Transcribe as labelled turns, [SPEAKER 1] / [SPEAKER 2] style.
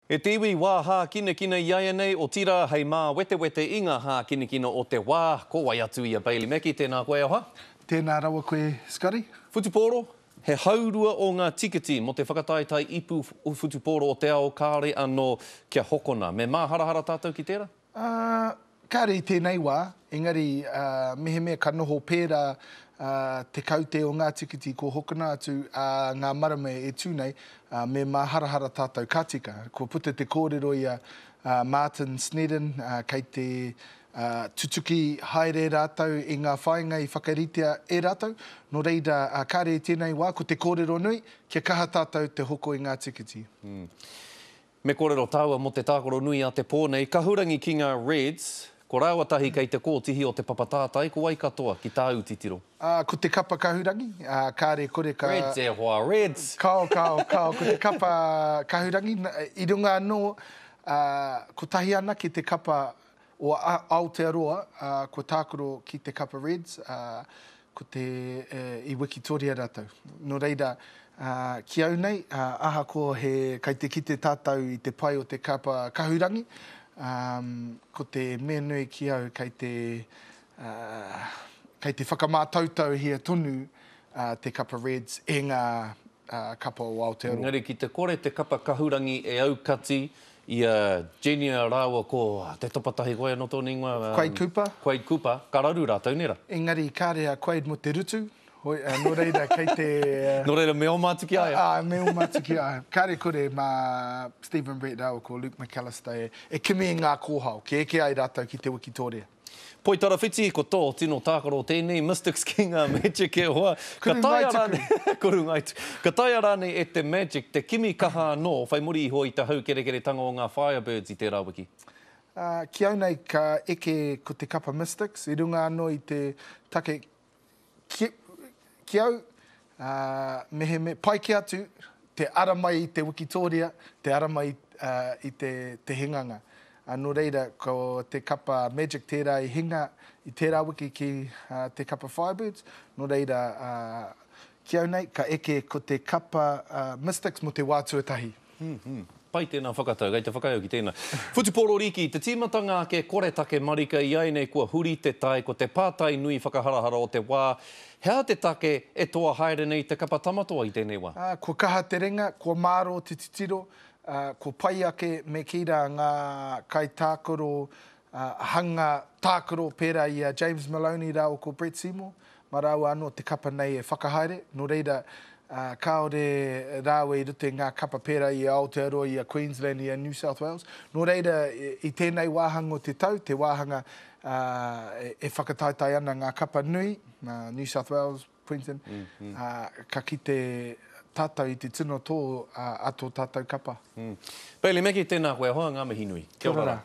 [SPEAKER 1] E te iwi, wā hākinakina iaianei, otirā hei māwetewete i ngā hākinakina o te wā, ko wai atu i a Bailey Mackey, tēnā koe e hoa.
[SPEAKER 2] Tēnā rawa koe Scotty.
[SPEAKER 1] Whutupōro, He haurua o ngā tikiti mō te whakataetae ipu whutupōro o te ao kāore anō kia hokona. Me māharahara tātou ki tērā?
[SPEAKER 2] Ā, kāre i tēnei wā, engari mehemea ka noho pērā te kaute o ngā tikiti kua hokona atu ā ngā marama e tū nei, me māharahara tātou ka tika. Kua puta te kōrero i a Martin Snedden kei te tutuki haere rātou i ngā whāinga i whakaritea e rātou, nō reira kāre i tēnei wā, ko te kōrero nui, kia kaha tātou te hoko i ngā tikiti.
[SPEAKER 1] Me kōrero tāua mō te tākaro nui a te pō nei, kahurangi ki ngā Reds, ko rāua tahi kei te kōtihi o te papa tātai, ko wai katoa, ki tāu titiro?
[SPEAKER 2] Ā, ko te kapa kahurangi, ā, kāre kore ka.
[SPEAKER 1] Reds e hoa, Reds!
[SPEAKER 2] Kao, kao, kao, ko te kapa kahurangi, i runga anō, ā, kotahi anake te kapa o Aotearoa, ā, kua tākaro ki te kapa Reds, ā, ko te, i wikitoria rātou. Nō reira, ki au nei, ahakoa he, kei te kite tātou i te pai o te kapa kahurangi, ko te mea nui ki au kei te, kei te whakamātautauhia tonu te kapa Reds e ngā kapa o Aotearoa.
[SPEAKER 1] Engari ki te kore te kapa kahurangi e aukati i a Jenia rāua ko Te Topatahi, koia anō tōna ingoa?
[SPEAKER 2] Quade Cooper.
[SPEAKER 1] Quade Cooper, ka raru rātou, nē rā?
[SPEAKER 2] Engari kāre a Quade mō te rutu, hoi, nō reira kei te.
[SPEAKER 1] Nō reira me oma atu ki a ia.
[SPEAKER 2] Āe, me oma atu ki a ia. Kāre kore mā Stephen Brett rāua ko Luke McAlister e kimi i ngā kōhao, kia eke ai rātou ki te wikitōria.
[SPEAKER 1] Poitarawhiti, ko tō tino tākaro tēnei, Mystics ki ngā Magic e hoa. Ka taea rānei, Kurungaituku. Ka taea rānei e te Magic te kimi kaha anō whai muri iho i te haukerekeretanga o ngā Firebirds i tērā wiki?
[SPEAKER 2] Ā, ki au nei ka eke ko te kapa Mystics i runga anō i te take Ki, ki au, ā, mehemea, pai kē atu te ara mai i te wikitōria, te ara mai, ā, i te, te hinganga. Ā, nō reira, ko te kapa Magic tērā i hinga i tērā wiki ki, ā, te kapa Firebirds, nō reira, ā, ki au nei, ka eke ko te kapa, ā, Mystics mō te wā tuatahi.
[SPEAKER 1] Pai tēnā whakatau, kei te whakaae au ki tēnā. Whutupōro Rīki, te tīmatanga ake koretake marika i ai nei kua huri te tai, ko te pātai nui whakaharahara o te wā, he aha te take e toa haere nei te kapa Tamatoa i tēnei wā?
[SPEAKER 2] Kua kaha te ringa, kua mārō te titiro, kua pai ake me kī rā ngā kaitākaro hanga tākaro pērā i a James Maloney rāua ko Brett Seymour, mā rāua anō te kapa nei e whakahaere, nō reira, kāore rāua i roto i ngā kapa pērā i a Aotearoa, i a Queensland, i a New South Wales. Nō reira, i tēnei wāhanga o te tau, te wāhanga e whakataetae ana ngā kapa nui, New South Wales, Queensland, ka kite tātou i te tino tō a tō tātou kapa.
[SPEAKER 1] Bailey Mackey, tēnā koe e hoa, ngā mihi nui. Kia ora rā.